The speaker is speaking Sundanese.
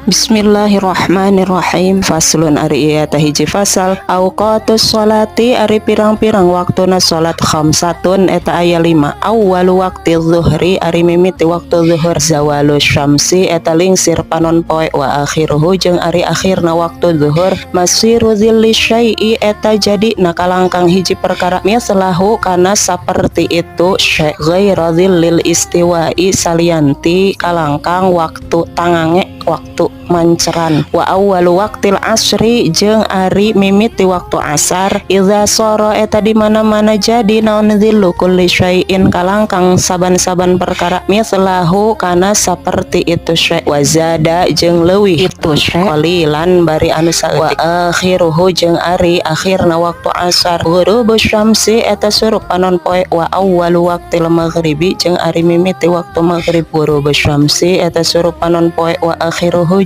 Bismillahirrahmanirrahim. Faslun, ari ieu teh hiji fasal. Auqatus sholati, ari pirang-pirang waktuna salat, khamsatun, eta aya 5. Awwalu waqti zuhri, ari mimiti waktu zuhur, zawalu syamsi, eta lingsir panon poe. Wa akhiruhu, jeung ari akhirna waktu zuhur, masiru zilli syai'i, eta jadi nakalangkang hiji perkara, mislahu, kana saperti itu syai', ghaira zillil istiwa'i, salianti kalangkang waktu tangange, waktu manceran. Wa awwalu waqtil asri, jeung ari mimiti waktu asar, idza sara, eta di mana-mana jadi naon, zillu kulli syai'in, kalangkang saban-saban perkara, mislahu, kana saperti itu syai', wa zada, jeung leuwih itu syai', qalilan, bari anu saeutik. Wa akhiruhu, jeung ari akhirna waktu asar, ghurubu syamsi, eta surup panon poe. Wa awwalu waqtil maghribi, jeung ari mimiti waktu maghrib, ghurubu syamsi, eta surup panon poe. Wa akhiruhu